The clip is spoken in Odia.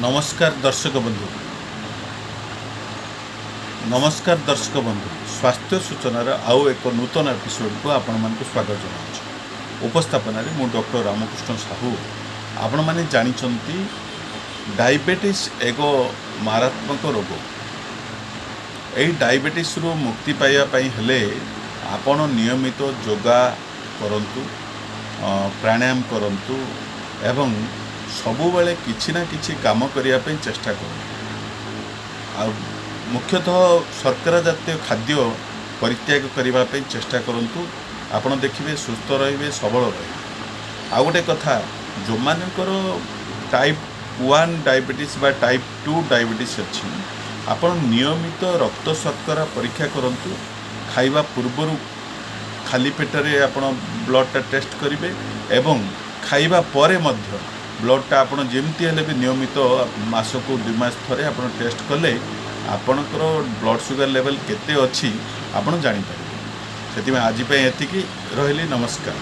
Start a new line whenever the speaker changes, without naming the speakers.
ନମସ୍କାର ଦର୍ଶକ ବନ୍ଧୁ, ନମସ୍କାର ଦର୍ଶକ ବନ୍ଧୁ। ସ୍ୱାସ୍ଥ୍ୟ ସୂଚନାର ଆଉ ଏକ ନୂତନ ଏପିସୋଡ଼କୁ ଆପଣମାନଙ୍କୁ ସ୍ୱାଗତ ଜଣାଉଛି। ଉପସ୍ଥାପନାରେ ମୁଁ ଡକ୍ଟର ରାମକୃଷ୍ଣ ସାହୁ। ଆପଣମାନେ ଜାଣିଛନ୍ତି, ଡାଇବେଟିସ୍ ଏକ ମାରାତ୍ମକ ରୋଗ। ଏହି ଡାଇବେଟିସ୍ରୁ ମୁକ୍ତି ପାଇବା ପାଇଁ ହେଲେ ଆପଣ ନିୟମିତ ଯୋଗା କରନ୍ତୁ, ପ୍ରାଣାୟାମ କରନ୍ତୁ ଏବଂ ସବୁବେଳେ କିଛି ନା କିଛି କାମ କରିବା ପାଇଁ ଚେଷ୍ଟା କରନ୍ତୁ। ଆଉ ମୁଖ୍ୟତଃ ଶର୍କରା ଜାତୀୟ ଖାଦ୍ୟ ପରିତ୍ୟାଗ କରିବା ପାଇଁ ଚେଷ୍ଟା କରନ୍ତୁ। ଆପଣ ଦେଖିବେ, ସୁସ୍ଥ ରହିବେ, ସବଳ ରହିବେ। ଆଉ ଗୋଟେ କଥା, ଯେଉଁମାନଙ୍କର ଟାଇପ୍ 1 ଡାଇବେଟିସ୍ ବା ଟାଇପ୍ 2 ଡାଇବେଟିସ୍ ଅଛି, ଆପଣ ନିୟମିତ ରକ୍ତ ଶର୍କରା ପରୀକ୍ଷା କରନ୍ତୁ। ଖାଇବା ପୂର୍ବରୁ ଖାଲି ପେଟରେ ଆପଣ ବ୍ଲଡ଼ଟା ଟେଷ୍ଟ କରିବେ ଏବଂ ଖାଇବା ପରେ ମଧ୍ୟ ବ୍ଲଡ଼ଟା ଆପଣ ଯେମିତି ହେଲେ ବି ନିୟମିତ ମାସକୁ 2 ମାସ ଥରେ ଆପଣ ଟେଷ୍ଟ କଲେ ଆପଣଙ୍କର ବ୍ଲଡ଼ ସୁଗାର ଲେଭେଲ୍ କେତେ ଅଛି, ଆପଣ ଜାଣିପାରିବେ। ସେଥିପାଇଁ ଆଜି ପାଇଁ ଏତିକି ରହିଲି। ନମସ୍କାର।